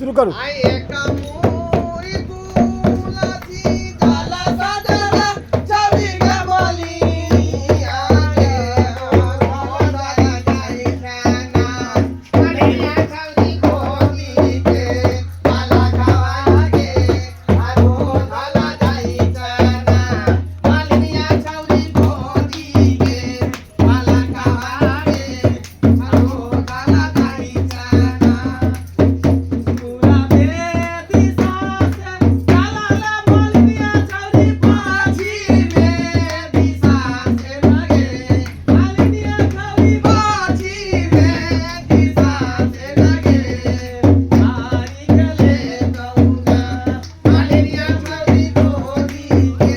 शुरू करू। आइ एक मुरी तुलसी जल सजल छवि गे मलिनिया गे धोधल जाइ छना। मलिनिया छौरी खोली के माला खावा गे आ धोधल जाइ छना। मलिनिया छौरी खोली के माला खावा गे आ धोधल जाइ छना। पूरा बेदिशा से चलल मलिनिया छौरी पाछी में दिशा से लगे मलिनिया छौरी पाछी में दिशा से लगे मारी गेले कौना मालिनिया छौरी गोदी के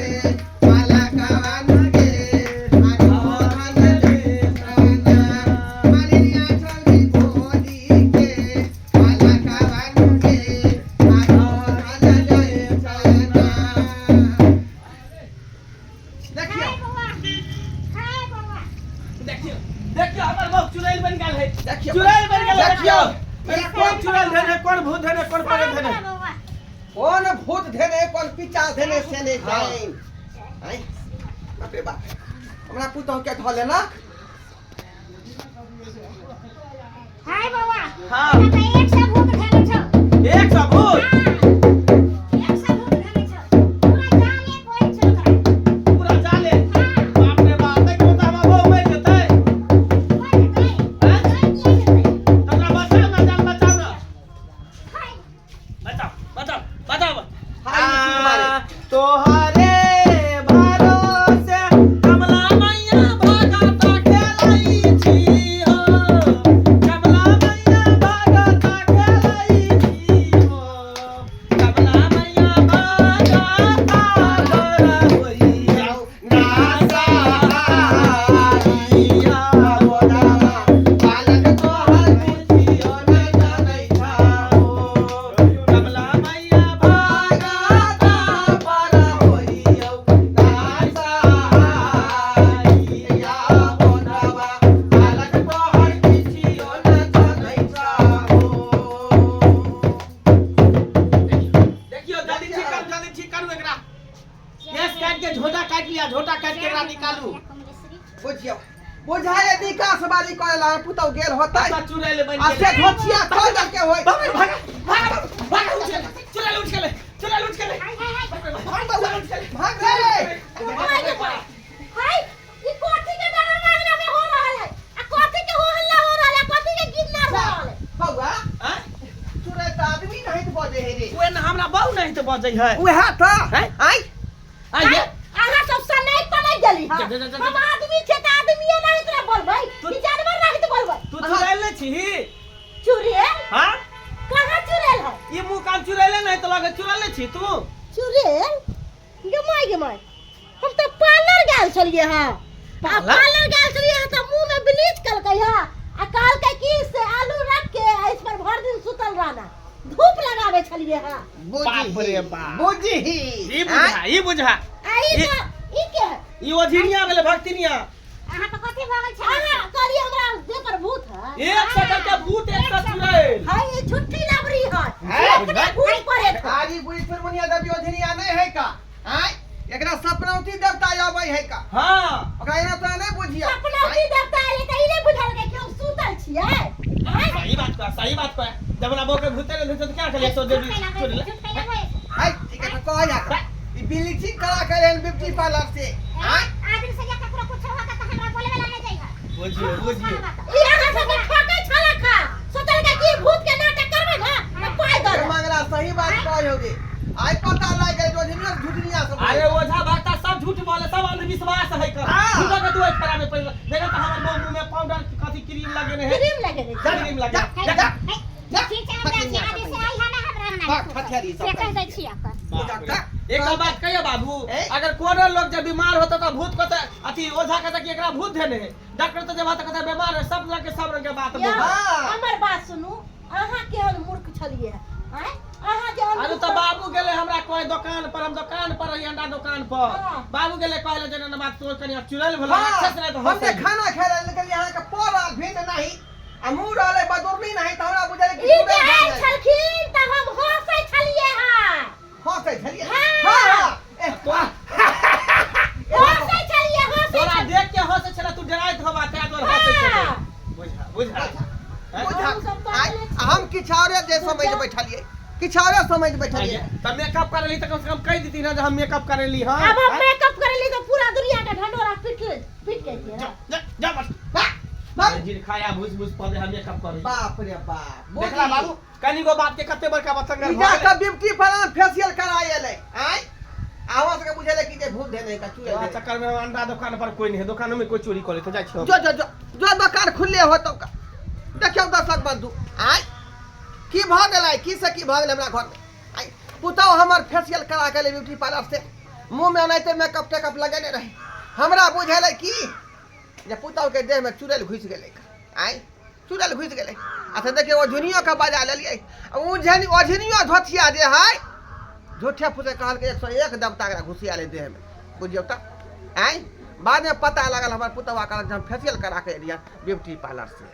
माला कवान गे आधोधन ले सना। मालिनिया छौरी गोदी के माला कवान गे आधोधन ले सना। देखियौ देखियो देखियो हमर बहू चुड़ैल बन गेल है। देखियौ चुड़ैल बन गेल है। देखियौ। देखियो कोन चुड़ैल धेने, कोन भूत धेने, कोन परे धेने। कोन भूत धेने कोन पिचा धेने से नहि हाँ। जानि। आँय, बाप रे बाप, हमरा पुतहु के धऽ लेलक। हाय बौआ। हाँ। तऽ एक सौ भूत धेने छौ। एक सौ भूत? हाँ, एक सौ भूत धेने छौ, पूरा जाले कोइ छौ ओकरा। पूरा जाले? हाँ। बाप रे बाप, तै के तऽ हमर बहू मरि जेतै। मरि जेतै? आँय? मरि किया जेतै? तऽ ओकरा बचाउ ने, जान बचाउ ने। हाय। बचाउ बचाउ बचाउ। हाय, मिसिर मारे। तोहरे भरोसे कमला मैया भागता खेलै छी हो, कमला मैया भागता खेलै छी हो, कमला मैया भागता गोर होइया नासहारिया बोलावा, बालक तोहर कुछियो न जनै छहो। कमला मैया भागता पर होइयौ नासहारिया बोलावा, बालक तोहर किछियो न जनै छहो। देखियो, जल्दी ठीक करू, जल्दी ठीक करू एकरा। केस काटि के झोटा काटि लिया, झोटा काटि के एकरा निकालू। बुझियौ बुझाय विकास बाजी करे ला पुतौ गेल होतै। अच्छा, चुड़ैल बनि आ से गेलै। धोछिया खो के होय। बाप रे, भाग भाग भाग, उठ गेलै चुड़ैल, उठ गेलै चुड़ैल, उठ गेलै। हाय हाय हाय। भाग बौआ, भाग रे। हाय, ई कथी के डरावना अंगना में हो रहल है आ कथी के हो हल्ला हो रहल है, कथी के गीत नाच हो रहल है? बौआ, आँय? चुड़ैल तऽ आदमी नहीं तऽ बजै है रे। ओए ने हमरा बहु नहीं तऽ बजै है। उएह तऽ। हैं? आँय। आइए। अहाँ सब सनाइ तनाइ गेली हँ। जा, जा, जा, जा। हम आदमी छै तऽ आदमीए नहीं तोरा बोलबै तू- कि जानवर नहीं तऽ बोलबै? तू चुड़ैल नहीं छीही? चुड़ैल? हाँ। कहाँ चुड़ैल है? ई मुंह कान चुड़ैले नहीं तऽ लगे चुड़ैल नहीं छी तू। चुड़ैल? गे my, गे my, हम तऽ पार्लर गेल छलियै हँ आ। पार्लर? पार्लर गेल छलियै हँ तऽ मुंह में ब्लीच कलकै हँ आ कहलकै कि से आलू रख के आ इस पर भर दिन सुतल रहना, धूप लगावे छलियै हँ। बाप रे बाप। बुझही। ई बुझा, ई बुझा। आ ई ई- तऽ ई के है? ई ओझिनिया भेलै, भक्तिनिया। अहाँ के कथी भऽ गेल छै? अहाँ कहलियै हमरा देह पर भूत है। एक सौ करके भूत, एक सौ चुड़ैल है। ई झूठी लबरी है। है? अपने भूत पड़े है। आरी बुढ़ी चुनमुनिया देवी ओझनिया नहीं है का? आँय, एकरा सपनौती देवता आबै है का? हाँ। ओकरा एना तोरा नहीं बुझिया। सपनौती देवता एलै तऽ ई नहि बुझलकै कि हम सुतल छियै? आँय? सही बात कह, सही बात कह। जब हमरा बहू के भूते नहीं तो क्या करिए? सो देवी चुड़ैल। हाय, ठीक है, तो कह जा ई ब्लीचिंग करा के लेल ब्यूटी पार्लर से। आँय, बुझियो बुझियो। ई अहाँ सबके ठकै छलक हँ, सोचलकै कि भूत के नाटक करबै ने तऽ पाइ दऽ ये देब। मंगला सही बात कहे होगे, आई पता लाग गेल जोझनिया झूठनिया सब। अरे ओझा भक्ता सब झूठ बोले, सब अंधविश्वास है कर। हाँ। झूठा के तू एक खराबे पड़ल। देखा तो हमर बहू मुंह में पाउडर कथी क्रीम लगेने है। क्रीम लगेने छै। क्रीम लगे। जा, जा। जा, भाग, हथियारी सब। बाप रे। एक बात कहियो बाबू, ए? अगर कोनो लोग जब बीमार होता तो भूत को अथी ओझा कहता कि एकरा भूत धेने है, डॉक्टर तो जब आता कहता बीमार है, सब रंग के सब रंग के बात यौ, बोले। हाँ। हमर बात सुनू, अहाँ केहन मूर्ख छलियै आँय? अहाँ जे अरे तो बाबू गेले हमरा कहे दुकान पर, हम दुकान पर रही, अंडा दुकान पर। हाँ। बाबू गेले कहले जे ना बात तोर कनी चुड़ैल भेलो, हाँ, राक्षस रहे तो हम जे हंसै। खाना खाय ला निकलिए अहाँ के पर भिन्न नहीं आ मुंह रहले बदुरनी नहीं त हमरा बुझल कि ई जे चुड़ैल आयल भऽ गेल। छलखिन तऽ हम किछु औरे जे समझ बैठलियै, किछु औरे समझ बैठलियै। तऽ मेकअप करेली तऽ कम से कम कहि देती ना जे हम मेकअप करेली। हाँ। अब हम मेकअप करेली तो पूरा दुनिया के ढंढोरा पीट पीट के दिए। जा जा जा बस। बा, बाप। जिन खाया भूस भूस पदे हम मेकअप करी। बाप रे बाप। देखला बाबू, कनी गो बात के कते बड़का बतंगर ई भऽ जा गेलै। कऽ ब्यूटी पार्लर फेशियल करा एलै। आँय, आवाज के बुझेलै कि जे भूत धेने का चुड़ैल तोरा धेने। चक्कर में हम अंडा दुकान पर कोई नहीं है, दुकानों में कोई चोरी कर लेते जाइ छियो। जो जो जो जो दोकान खुलले होतौ का। देखियौ दर्शक बंधु, आँय, की भऽ गेलै, की से की भऽ गेलै हमरा घरमे। आँय, पुतहु हमर फेशियल करा के एलै ब्यूटी पार्लर से, मुँहमे ओनाहिते मेकअप टेकअप लगेने रहै। हमरा बुझेलै की जे पुतहुके देहमे चुड़ैल घुसि गेलै। आँय, चुड़ैल घुसि गेलै। अच्छा देखियौ, ओझनियोके बजा लेलियै। ओझनियो धोथिया जे हइ, झूठे फूसे कहलकै 101 देवता एकरा घुसिया लै देहमे, बुझियौ तऽ। आँय, बादमे पता लागल, हमर पुतहुआ कहलक जे हम फेशियल करा के एलियै ब्यूटी पार्लर से।